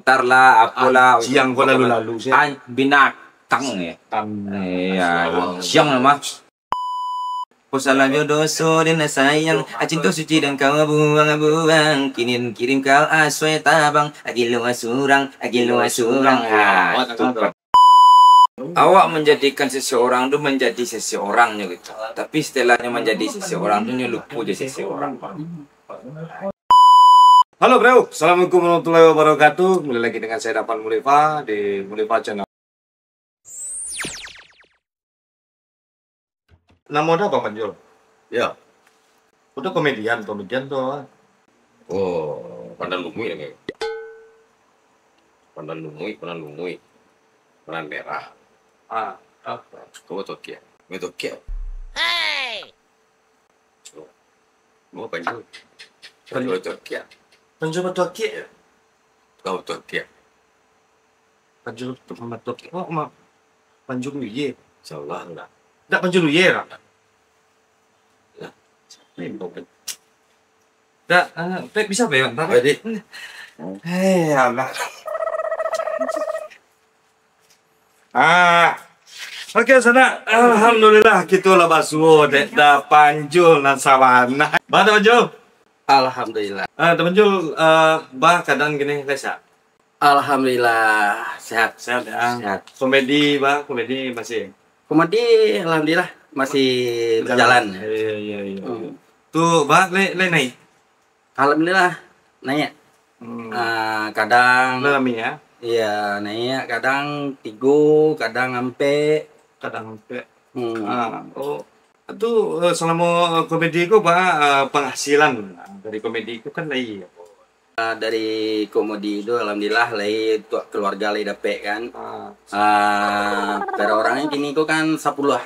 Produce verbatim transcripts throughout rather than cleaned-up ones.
Tar lah, apolah. Ah, siang ko lalu-lalu, siang. Ah, binatang ya. Tam- Iya, siang lah, Mas. Ko salah jo doso den sayang, ah, cinto suci den kau buang-buang. Kini kirim kau asuai tabang, agilo asurang, agilo asurang. Ah, awak tu. Awak menjadikan seseorang tu menjadi seseorang nyo gitu. Tapi setelahnya menjadi seseorang tu nyo lupo jadi seseorang. Halo bro, assalamualaikum warahmatullahi wabarakatuh. Kembali lagi dengan saya Dapan Mulifa di Mulifa Channel. Namo dah Bang Panjul? Ya. Udah komedian, komedian tu apa? Oh, Pandan Lumuik lagi. Pandan Lumuik, Pandan Lumuik. Pandan Merah. Ah, apa? Kau betul kia? Betul kia? Hei! Kau Panjul. Panjul betul kia? Panjul betul kia? Kau betul kia? Panjul Mamat Toke. Oh, ma-, Panjul Uye. Salah lah. Ndak Panjul Uye lah. Lah, siapa yang tahu kan? Ndak, ah, Pep bisa apa ya, Bang? Apa, Dik? Eh, alah. Ah. Oke, sanak. Alhamdulillah, kito lah basuo, dek, da Panjul nan sabana. Baa, da Panjul? Alhamdulillah. Ah, da Panjul, eh, baa kaadaan kini, lai sehat? Alhamdulillah, sehat. Sehat, ya? Sehat. Komedi, baa, komedi masih? Komedi, alhamdulillah, masih berjalan. Iya, iya, iya. Hmm. Tu, baa, lai, lai naiak? Alhamdulillah, naiak. Hmm. Ah, kadang. Lah rami, ya? Iya, naiak, kadang tigo, kadang ampek. Kadang ampek. Hmm. Ah, oh. Tu, eh, selama komedi ko, baa, eh, penghasilan dari komedi ko kan lai, apo? Ah, dari komedi tu, alhamdulillah, lai untuak keluarga lai dapek kan. Ah. Ah, per orang kini ko kan sapuluah.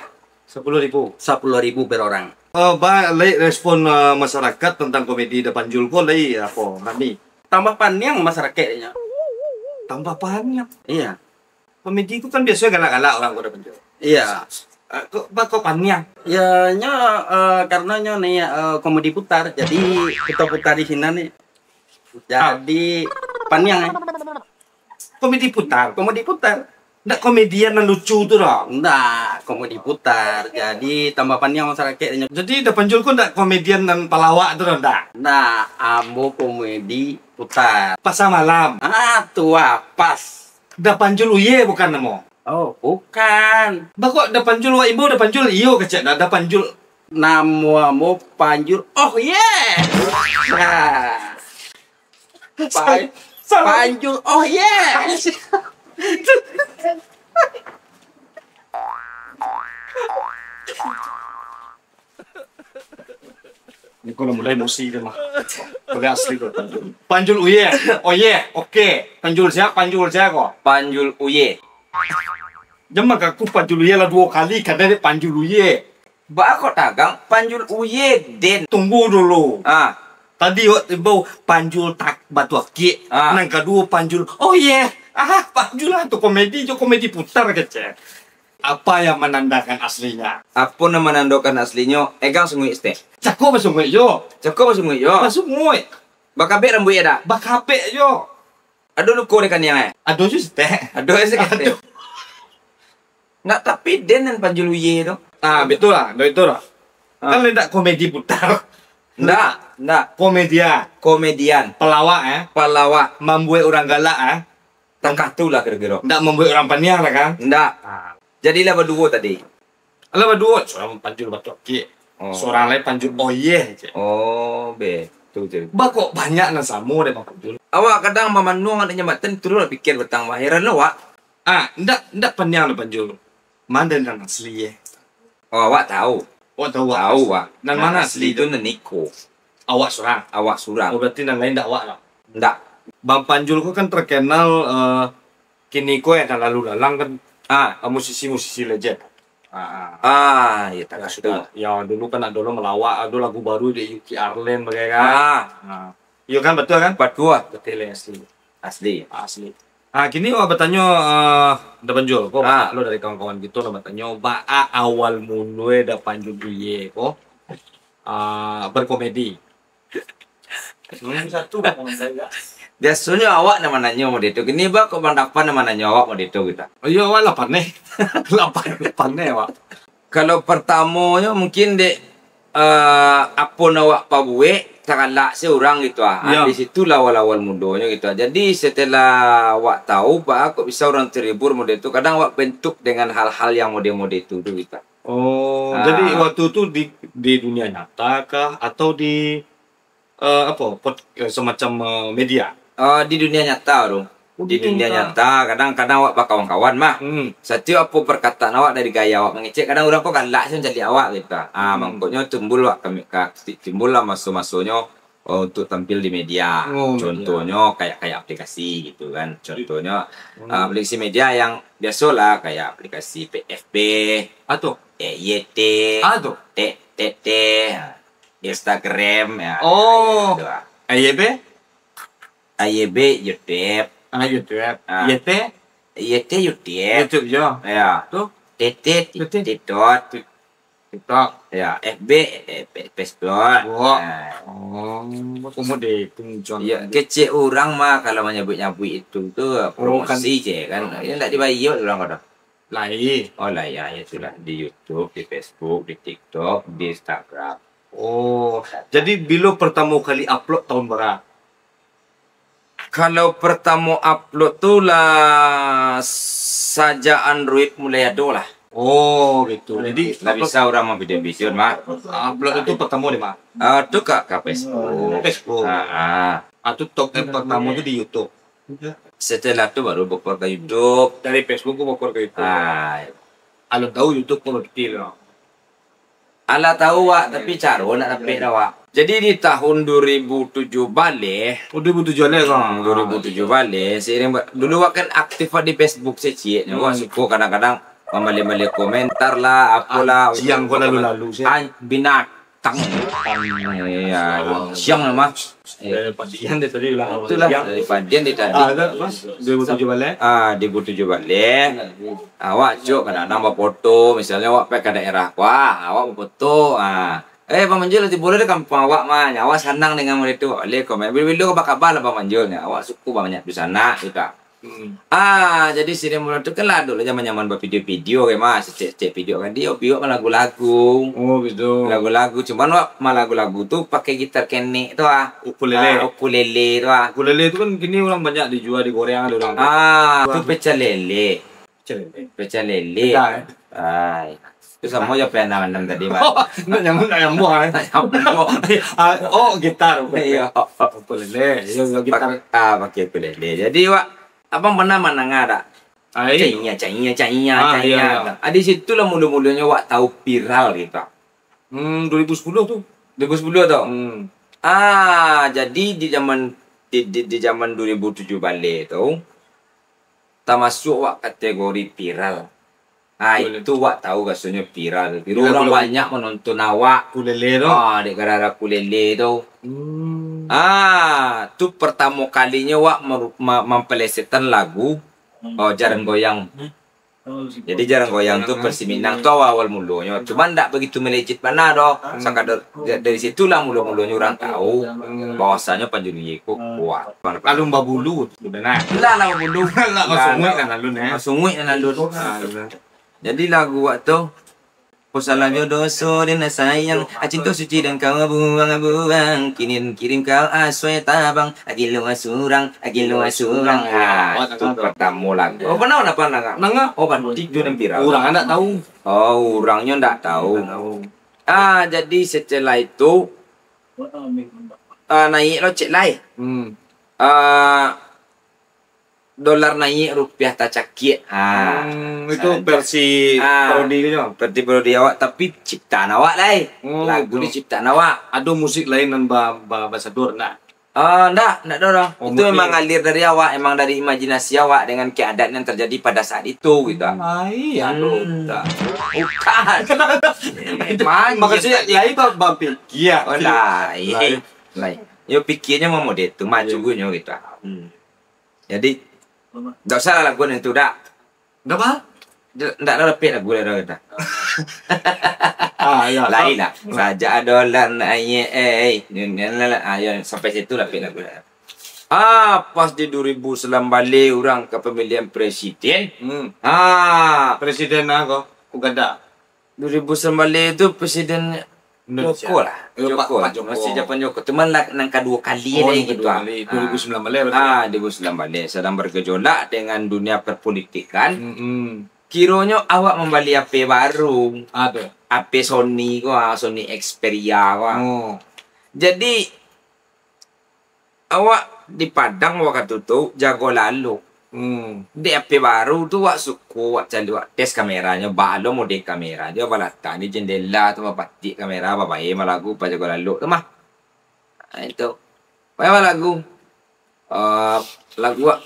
Sapuluah ribu? Sapuluah ribu per orang. Eh, baa, lai respon, eh, masyarakat tentang komedi da Panjul ko lai apo, rami? Tambah paniang masyarakatnyo. Tambah paniang? Iya. Komedi tu kan biasonyo galak-galak urang ko da Panjul. Iya. Eh, kok, baa kok paniang? Ya, nyo, eh, karano nyo ni, eh, komedi putar, jadi putar-putar di sinan ni. Jadi, paniang, eh. Komedi putar? Komedi putar. Ndak komedian nan lucu tu doh? Ndak, komedi putar. Jadi, tambah paniang masyarakatnyo. Jadi, da Panjul ko ndak komedian nan palawak tu doh, ndak? Ndak, ambo komedi putar. Pasar malam? Ah, tu ah, pas. Da Panjul Uye bukan namo? Oh, bukan. Baa kok da Panjul wak imbau, da Panjul iyo kecek dah, da Panjul. Namo ambo Panjul. Oh, ye. Nah. Pa-, Panjul. Oh, ye. Ni ko lah mulai emosi dia mah. Bagai asli ko. Panjul Uye. Oh ye, oke. Panjul sia, Panjul sia ko? Panjul Uye. Jan manggaku Panjul Uye lah duo kali, kadang dek Panjul Uye. Baa kok tagang Panjul Uye, den? Tunggu dulu. Ah. Tadi wak imbau Panjul tak batu akik. Ah. Nan kaduo Panjul. Oh ye. Ah, Panjul lah tu komedi jo komedi putar kecek. Apa yang menandakan aslinya? Apo nan manandokan aslinyo? Egang sunguik stek. Cako basunguik jo. Cako basunguik jo. Basunguik. Bakabek rambuik ado? Bakabek jo. Ado luko di kaniang, eh? Ado jo stek. Ado jo stek. Ado. Ndak, tapi den nan Panjul Uye tu. Ah, betul lah. Ndak itu lah. Ah. Kan ndak komedi putar. Ndak, ndak. Komedian. Komedian. Pelawak, eh? Pelawak. Mambuek urang galak, eh? Takah tu lah kiro-kiro. Ndak mambuek urang paniang lah kan? Ndak. Ah. Jadilah baduo tadi. Alah baduo, surang Panjul Batu Akik. Oh. Surang lai Panjul Oyeh je. Oh, betul, betul. Baa kok banyak nan samo dek Bang Panjul? Awak kadang mamanuang di jambatan, turun lah pikir batang, wah, heran lo, wak. Ah, ndak, ndak paniang dek Panjul. Mano nan asli, eh? Oh, awak tahu. Awak tahu, wak? Tahu, wak. Nan mano asli tu? Nan iko. Awak surang? Awak surang. Oh, berarti nan lain ndak awak lah? Ndak. Bang Panjul ko kan terkenal, eh, kini ko, eh, nan lalu lalang kan, ah, musisi-musisi legend. Ah, ah. Ah, ya, takah tu. Ya, dulu kan ado lo melawak, ado lagu baru dek Yuki Arlen bagai kan. Ah. Ah. Iyo kan, betul kan? Betul. Betul lah, asli. Asli. Asli. Ah, kini awak batanyo, eh, Da Panjul, ko banyak lo dari kawan-kawan kito lah batanyo, baa awal mulo Da Panjul Uye ko, ah, berkomedi. Nomor satu, Bang, saya. Biasonyo awak nan mananyo mode tu. Kini ba kok Bang Dapan nan mananyo awak mode tu gitu. Iyo, awak lah paneh. Lah paneh, paneh awak. Kalau pertamonyo mungkin dek, eh, apo nan awak pabuek, tagalak se urang gitu ah. Ah, di situ lah awal-awal mulonyo gitu ah. Jadi setelah awak tahu, baa kok bisa urang terhibur mode tu, kadang awak bentuk dengan hal-hal yang mode-mode tu, tu gitu ah. Oh, jadi waktu tu di, di dunia nyata kah atau di, eh, apo, pod-, eh, semacam, eh, media? Eh, di dunia nyata tu. Oh, di dunia nyata, kadang-kadang awak bakawan-kawan mah. Hmm. Satiok apo perkataan awak dari gaya awak mangecek, kadang urang ko galak se mancaliak awak gitu. Ah, hmm, mangkonyo timbul awak kami, ka-, ti-, timbul lah maso-masonyo, oh, untuk tampil di media. Oh, media. Contohnyo kayak, kayak aplikasi gitu kan. Contohnyo, hmm, ah, aplikasi media yang biasolah kayak aplikasi P F B, ah, tu, eh, Y T, ah, tu, T-, T T, ah, Instagram, ya. Oh. Gitu lah. Eh, Y P? A Y B YouTube. Ah, YouTube. Ah. Y T? Y T YouTube. YouTube jo. Ya. Tu? T T T T. TikTok. Tik-, TikTok. Ya, F B, eh, Fe-, Facebook. Wah. Ah. Oh, komo deh itu muncul. Ya, kecek urang mah kalau manyabuik-nyabuik itu tu, oh, kan, promosi je kan. Ya, ndak dibayar urang kadang. Lai. Oh, lai, ya, ya sudah. Di YouTube, di Facebook, di TikTok, di Instagram. Oh, jadi bilo pertamo kali upload tahun bara? Kalau pertamo upload tu lah sajak Android mulai ado lah. Oh, gitu. Jadi lah upload, bisa urang mamvidio-video mah. Upload itu pertamo di mana? Ah, tu ka, ka Facebook. Facebook. Ah, ah. Ah, tu top app pertamo tu di YouTube. Setelah tu baru bakuah ka YouTube. Dari Facebook ko bakuah ka YouTube. Ah. Alun tahu YouTube ko bakitu lah. Alah tahu, Wak, tapi caro nak dapek dah, Wak. Jadi di tahun dua ribu tujuh baleh. Oh, dua ribu tujuh baleh, kan? Hmm, dua ribu tujuh baleh. Seiring ba-, dulu Wak kan aktif di Facebook se ciek nyo. Wak, hmm, suko kadang-kadang mambaleh-baleh komentar lah, apolah. Anjiang ko lalu-lalu se. An-, binatang. Iya, anjiang lah mah. Eh. Dari padian dia tadi lah. Itulah, dari padian dia tadi. Ah, dah, Mas, dua ribu tujuh baleh. Ah, dua ribu tujuh baleh. Awak cuk kadang-kadang bafoto, misalnyo awak pai ka daerah ko, ah, awak bafoto, ah. "Eh, Bang Manjul, tibo lah di kampuang awak mah, nyo awak sanang dengan model tu." Awak leh komen, "Bilo-bilo ka bakaban lah Bang Manjul nyo, awak suko banyak dunsanak," gitu. Hmm. Ah, jadi sini mula tu kan lah, dulu zaman-zaman bavidio-video kan, Mas. Cek-cek video kan, dia biok kan lagu-lagu. Oh, gitu. Lagu-lagu, cuman wak, mah lagu-lagu tu pakai gitar kenek tu ah. Ukulele. Ah, ukulele tu ah. Ukulele tu kan kini orang banyak dijual, digoreng ada orang. Ah, tu pecah lele. Pecah lele. Pecah lele. Pecah, eh? Ai. Tu samo jo piano anam tadi, Mas. Oh, nak nyambung, nak nyambung, eh? Nak nyambung. Ah, oh, gitar. Iya. Ukulele. Iya, iya, gitar. Pak-, ah, pakai ukulele. Jadi, wak, abang pernah mandanga tak? Ai. Cainya, cainya, cainya, ah, cainya. Iya, iya. Ah, di situ lah mula-mulanya wak tahu viral gitu. Hmm, dua ribu sepuluh tu. Dua ribu sepuluh tu? Hmm. Ah, jadi di zaman, di, di, di zaman dua ribu tujuh baleh tu, tamasuak wak kategori viral. Ah, itu wak tahu rasonyo viral. Viral, orang banyak manonton awak. Ukulele tu. Ah, dek gara-gara ukulele tu. Hmm. Ah, tu pertamo kalinyo wak meru-, ma-, mampalesetan lagu, oh, Jarang Goyang. Jadi Jarang Goyang tu versi Minang tu awal-awal mulonyo. Cuma ndak begitu melejit bana doh. Sakadar da-, dari situlah mulo-mulonyo urang tahu bahwasanyo Panji Luyie ko kuat. Alun babulu tu, nah. Lah, lah babulu. Lah, lah basunguik lah alun, eh. Basunguik lah alun. Ah, jadi lagu wak tu, "Ko salah jo doso den sayang, cinto suci den kau buang-buang. Kini den kirim kau asuai tabang, gilo surang, gilo surang." Ah, itu pertamo lagu. Oh, pernah, pernah, pernah. Nanga. Oh, pernah. Di Jurang Viral. Urang ndak tahu. Oh, urangnyo ndak tahu. Ndak tahu. Ah, jadi setelah itu, ah, naik lo cek lai. Hmm. Ah, dolar naik, rupiah tacakiak. Ah. Hmm, itu versi parodi tu? Versi parodi awak, tapi ciptaan awak lai. Oh, lagu ni ciptaan awak. Ado musik lain nan ba-, ba-, basadur, ndak? Ah, ndak, ndak ado doh. Oh, itu memang ngalir dari awak, emang dari imajinasi awak dengan keadaan yang terjadi pada saat itu, gitu. Ai, ado. Hmm. Bukan. Makasuiknyo, lai ba-, bapikia. Oh, lai. Lai. Lai. Yo, pikianyo mah model tu, mah cugunyo gitu. Hmm. Jadi, ndak usah lah lagu nan tu, dak. Ndak apa? Ndak, ndak ada lapik lagu dah, dah. Ah, ya. Lain lah. Saja dolar naik, eh, eh. Ah, ya, sampai situ lapik lagu dah. Ah, pas di dua ribu sambilan baleh urang ka pamilihan presiden. Hmm. Ah, Presiden a ko? Uganda. Dua ribu sambilan baleh tu presiden Indonesia. Joko lah. Eh, Pak, Joko. Pak Joko. Masih zaman Joko. Cuman lah, nan kaduo kali Oh, lah yang gitu, kedua ah. Kali. Ah. Dua ribu sambilan baleh berarti. Ah, dua ribu sambilan baleh sedang bergejolak dengan dunia perpolitikan. Mm-mm. Kironyo awak mambali H P baru. Apo? H P Sony ko, ah, Sony Xperia ko, ah. Oh. Jadi, awak di Padang wakatu tu jago lalok. Hmm. Dek H P baru tu, wak suko, wak caliak, wak tes kameranyo, baa lo model kamera, jo balatak di jendela tu, bapatik kamera, babae malagu, pas jago lalok tu mah. Ah, itu. Bae malagu. Ah, lagu wak,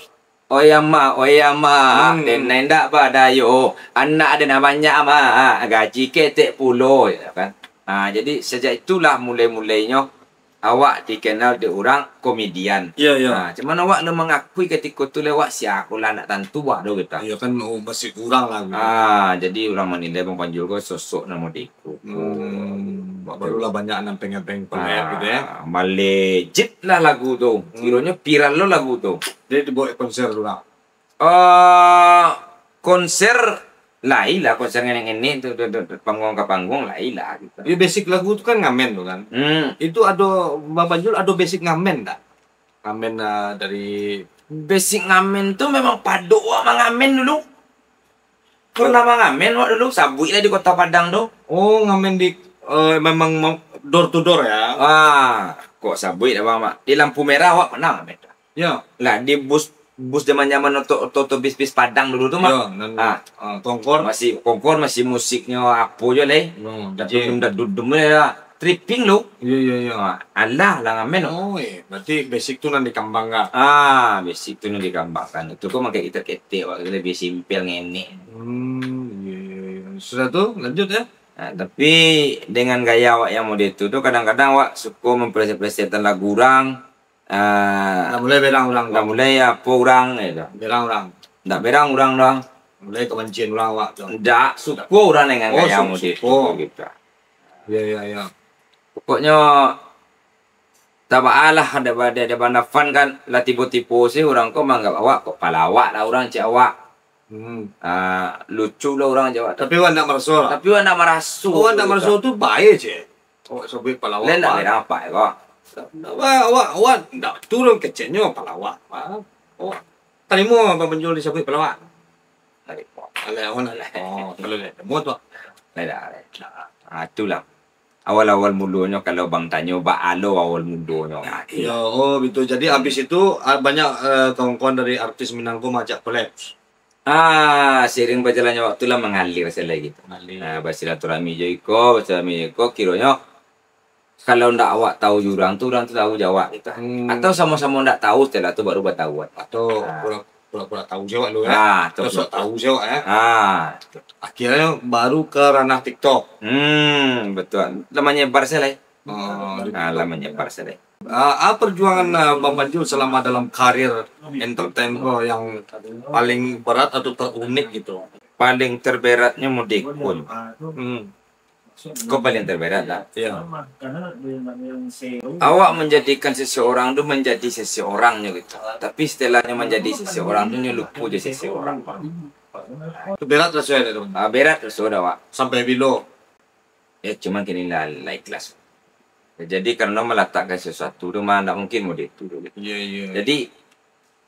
"Oi ama, oi ama, Hmm. den indak badayo, anak den banyak ama, gaji ketek pulo," ya kan. Ah, jadi sajak itulah mulai-mulainyo awak dikenal dek urang komedian. Iyo, iyo. Ah, cuman awak lah mangakui katiko tu lewat sia ko lah, ndak tantu wak do gitu. Iyo kan, oh, masih kurang lah gitu. Ah, jadi urang manilai Bang Panjul ko sosok nan model iko. Hmm, barulah banyak nan pengen-pengen collab gitu ya. Ah, malejit lah lagu tu. Hmm. Kironyo viral lo lagu tu. Jadi dibawa konser tu lah. Eh, konser lain lah, konser ngenek-ngenek tu, tu, tu, tu, panggung ka panggung lain lah gitu. Di basic lagu tu kan ngamen tu kan. Hmm. Itu ado, Bang Panjul ado basic ngamen tak? Ngamen, eh, dari Basic ngamen tu memang padok wak mangamen dulu. Pernah mangamen wak dulu, sabuik lah di Kota Padang tu. Oh, ngamen di, eh, memang mau door to door ya? Ah, kok sabuik dah, Bang, Mak? Di lampu merah wak pernah ngamen. Ya. Lah, di bus, bus zaman-zaman oto, oto, oto bis-bis Padang dulu tu mah. Ya, nan, Ah. ah, kongkor. Masih kongkor, masih musiknyo apo jo leh. Hmm, Dadum, dadum, dadum leh lah. Tripping lu. Iya, iya, iya. Ah, alah lah ngamen. Oh, eh, berarti basic tu nan dikambangkan. Ah, basic tu nan dikambangkan. Itu kok makai gitar ketek, wak, lebih simpel ngenek. Hmm, iya, iya, iya. Sudah tu, lanjut ya. Ah, tapi dengan gaya awak yang model tu, tu kadang-kadang awak suko mempreset-presetan lagu urang, Ah, Dah mulai berang urang dah tu. Mulai apo urang, gitu. Berang urang. Ndak berang urang doh. Mulai kabancian urang awak tu. Ndak, suko urang dengan Oh, gaya su-, model suko. tu, gitu. Ya, ya, ya. Pokoknyo, tabaalah, ada, ada, ada bana fan kan, lah tibo-tibo sih urang ko manganggap awak kok palawak lah urang cek awak. Hmm. Ah, lucu lah urang cek awak. Tapi awak ndak maraso lah? Tapi awak ndak maraso. Oh, awak ndak maraso tu bae cek. Awak sabuik palawak. Lain ndak berang apak ko. Awak, awak, awak ndak turun keceknyo palawak. Awak tarimo Abang Panjul disabuik palawak? Tarimo. Alah, awan lah. Oh, kalau ndak nemu tu. Lain dah, lain. Ah, itulah. Awal-awal mulonyo kalau Bang tanyo, baa lo awal mulonyo. Ah, Yo, oh, betul. Jadi, habis itu, ah, banyak, eh, kawan-kawan dari artis Minang ko maajak collab. Ah, seiring bajalannyo waktu lah mangalir sajo gitu. Mangalir. Ah, basilaturahmi jo iko, basilaturahmi jo iko, kironyo kalau ndak awak tahu jo urang tu, urang tu tahu jo awak gitu. Hmm. Atau samo-samo ndak tahu, setelah tu baru batahuan. Atau Ah. pura-, pura-pura tahu jo awak lu, ya? Ah, atau Atau sok pura-pura. tahu jo awak, ya? Ah. Akhirnyo baru ke ranah TikTok. Hmm, betul. Lah manyebar sajo lah. Oh, Ah, lah manyebar sajo lah. Ah, ah, perjuangan, ah, Bang Panjul selama dalam karir entertain ko yang paling berat atau terunik gitu? Paling terberatnyo mudikun. Hmm. Ko paling terberat lah. Iya. Awak menjadikan seseorang tu menjadi seseorannyo gitu. Tapi setelah nyo menjadi seseorang tu, nyo lupo jadi seseorang. Itu berat raso ya, tu? Ah, berat raso dah, Wak. Sampai bilo? Ya, cuman kini lah, lah ikhlas. Jadi, karena meletakkan sesuatu tu mah ndak mungkin model tu. Iya, iya. Jadi,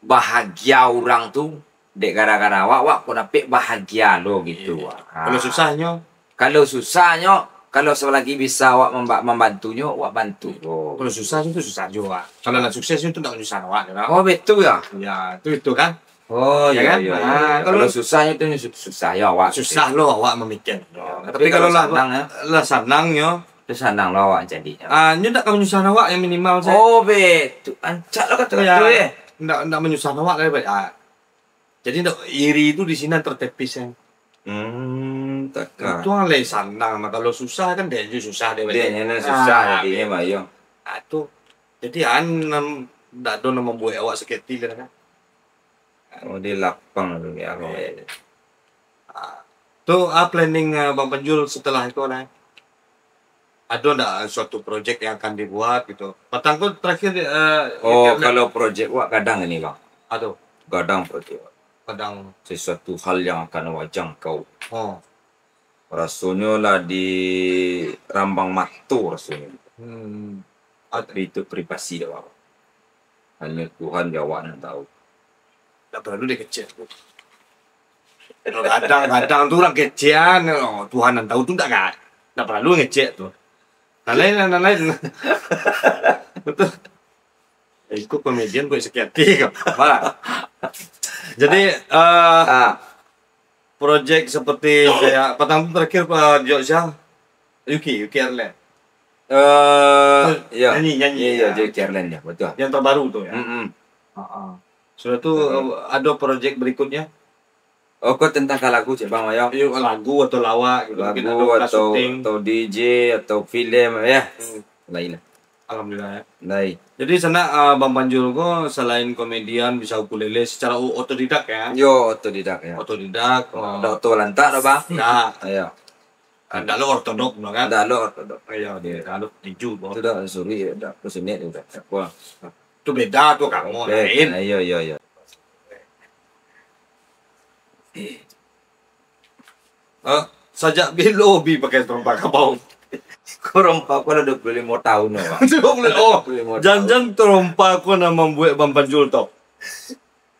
bahagia urang tu, dek gara-gara awak, awak kok dapek bahagia lo gitu. Iya. Ah. Kalau susahnyo? Kalau susahnyo, kalau selagi bisa awak memba-, membantunyo, awak bantu. Kalau susahnyo tu susah juo, Wak. Kalau lah suksesnyo tu ndak manyusahkan awak, yo, Wak. Oh, betul ya? Ya, tu, itu kan. Oh, Ya iya, kan? iya, iya. Ah, Kalau kalau susahnyo tu su-, susah ya awak. Susah lo awak mamikir. Ya, Tapi tapi kalau kalau lah, sanang, ya. lah sanang, yo. Tu sanang lo awak jadi. Ah, nyo ndak ka manyusahkan awak yang minimal sajo. Oh, betul. Ancak lo kato-kato, Ya. eh. Ndak, ndak manyusahkan awak lah, Pak. Ah. Jadi, ndak, iri tu di sinan tertepis, ya. Hmm, taka. Untuang lah sanang, mah kalau susah kan dia juga susah dia Dia balik. nyo susah Ah, jadinyo, Mak, yo. Ah, tu. Jadi, an, nam, ndak ado nan mambuek awak saketi lah, kan. Oh, dia lapang tu, ya, Mak. Eh. Ah. Tu, ah, planning, ah, Bang Panjul setelah itu, nah. Ado ndak suatu projek yang akan dibuat gitu? Patang tu terakhir, eh, Oh, kalau projek wak gadang ini, Bang. Ado. Gadang projek wak. Gadang. Sesuatu hal yang akan wak jangkau. Oh. Rasonyo lah di rambang mato rasonyo. Hmm. Tapi itu privasi dah, Bang. Hanyo Tuhan jo awak nan tahu. Ndak paralu dikecek tu. Kalau gadang-gadang tu urang kecekan, oh, Tuhan nan tahu tu ndak, ndak paralu ngecek tu. Nan lain, nan lain. Betul. Eh, ikut komedian kok sakit hati kau. Bah. Jadi, eh, Ah. projek seperti kayak patang tu terakhir, eh, Jogja, Yuki, Yuki Airline. Eh, Terus ya. nyanyi, nyanyi, Ya, ya, ya. J K Erlen ya, betul. Yang terbaru tu ya? Mm-mm. Ha-ha. Sudah tu, Terbaru. eh, ada projek berikutnya? Oh, kau tentang ka lagu, cek Bang Mayo? Iyo, lagu atau lawak gitu. Mungkin Lagu ada lokasi atau, syuting. atau D J, atau filem, ya. Hmm. Lain lah. Alhamdulillah ya. Lain. Jadi, sanak, eh, Bang Panjul ko selain komedian, bisa ukulele secara o-, otodidak ya? Yo, otodidak ya. Otodidak, oh. Ndak oto lantak dah, Bang. Ndak. Iyo. Ah, ndak lo ortodok no kan? Ndak lo ortodok. Iyo, Iyo. ndak lo tinju, Bang. Itu dah suri, dah pesenet udah. Wah. Tu beda tu kamu Oke. lain. Ah, iyo, iyo, iyo. Ah, sajak bilo bi pakai terompa kabau? Terompa ko lah dua puluh limo tahun, Bang. Dua puluh, oh, Dua puluh limo tahun. jan-jan terompa ko nan mambuek Bang Panjul top.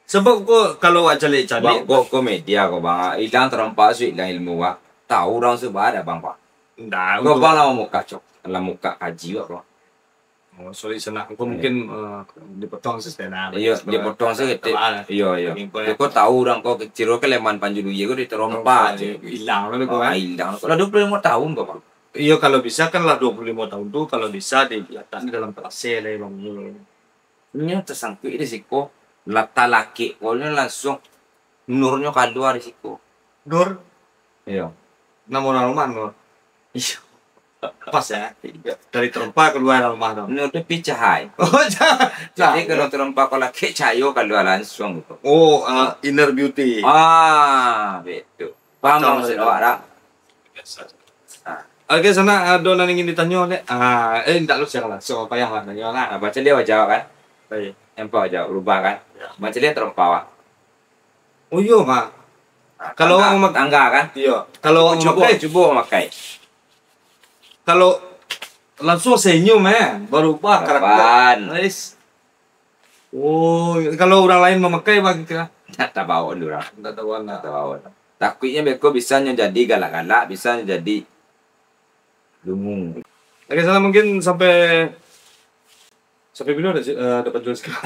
Sebab ko, kalau awak caliak-caliak Bang, ko, ko media ko, Bang. Ilang terompa su ilang ilmu, Bang. Tahu urang su ba ado, Bang, Bang. Ndak, Ko, untuk Bang, lah muka cok, lah muka kaji, Bang. Oh, sorry, sanak. Ko Iya. mungkin, eh, dipotong sih, sanak. Iyo, Sebab dipotong sih, tak gitu. Iyo, iyo. Mungkin ko, Ko tahu urang ko kecil, ko kelemahan Panjul Uye ko di terompa Terompa, aja. Ilang lah ko, Ah, kan? ilang. Ko lah dua puluh limo tahun ko, Bang. Iyo, kalau bisa kan lah dua puluh limo tahun tu, kalau bisa dilatak di dalam terase lah, Bang. Nyo tasangkuik di siko, lah talakek ko nyo langsuang nurnyo kalua di siko. Nur? Iyo. Namo urang rumah Nur? Iyo. Pas ya? Dari terompa kalua rumah tu. Nur tu picahai. Oh, ja-, Jadi, ja-, kalau terompa ko lakek cahayo kalua langsuang gitu. Oh, ah, inner beauty. Ah, betul. Paham Macam maksud itu. awak, dak? Biasa. Ah. Oke, sanak, ado nan ingin ditanyo, Lek? Ah, eh, ndak lo siang lah. So, payah lah tanyo lah. Ah, baco dia wajah awak, kan? Baik. Nampak wajah berubah, kan? Ya. Baco dia terompa awak. Oh, iyo, Mak. Ah, Kalau tangga, awak memak-, tangga, kan? Iyo. Kalau awak Cubo, memakai, cubo memakai. Kalau langsuang senyum, eh, berubah karakter. Kapan? Ais. Oh, kalau urang lain mamakai, bagaimana? Ndak tabaok dek urang. Ndak tabaok, ndak. Ndak tabaok. Takuiknyo beko bisa nyo jadi galak-galak, bisa nyo jadi dungu. Oke, sanak, mungkin sampai, sampai bilo ado, eh, ado Panjul sekarang?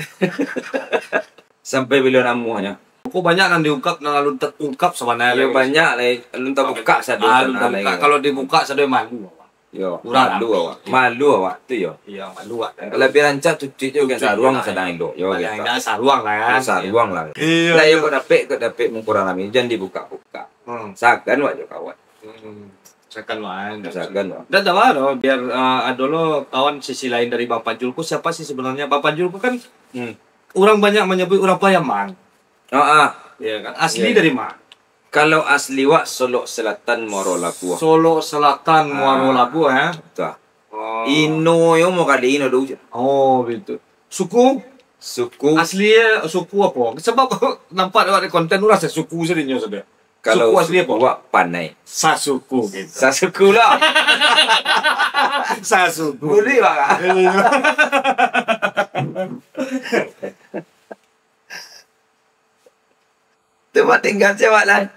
Sampai bilo namuahnyo? Kok banyak nan diungkap, nan alun terungkap sabananyo. Iyo, banyak lai. Alun tabuka sado Ah, alun sabananyo tabuka. lai. Kalau dibuka sado malu. Yo, Urang malu ramai. awak. Malu awak tu yo. Iyo, malu awak. Labiah rancak tutuik jo Tutuik saruang lah. sadang elok. Yo, Sadang gitu. indak saruang lah, kan? Saruang lah. Iyo, Lah, iyo. yo, kok dapek, kok dapek mangko urang rami, jan dibuka-buka. Hmm. Sagan awak jo kawan. Hmm. Sagan awak, kan? Sagan awak. Ndak tahu lah, biar, eh, ado lo kawan sisi lain dari Bang Panjul ko, siapa sih sebenarnya? Bang Panjul ko kan Hmm. urang banyak menyebut urang Pariaman. Ah, ah. Iya kan? Asli Iya. dari mana? Kalau asli wak, Solok Selatan, Muaro Labuah. Solok Selatan, Muaro Ah. Labuah, eh? Betul. Oh. Ino yo mau kali ino dulu je. Oh, begitu. Suku? Suku. Asli, eh, suku apa? Sebab nampak awak di konten tu rasa suku sadinyo sudah. Kalau Suku asli suku apa? wak Panai. Sasuku gitu. Sasuku lah. Sasuku. Boleh, Bang. Iya. Tu mah tinggal siapa lah.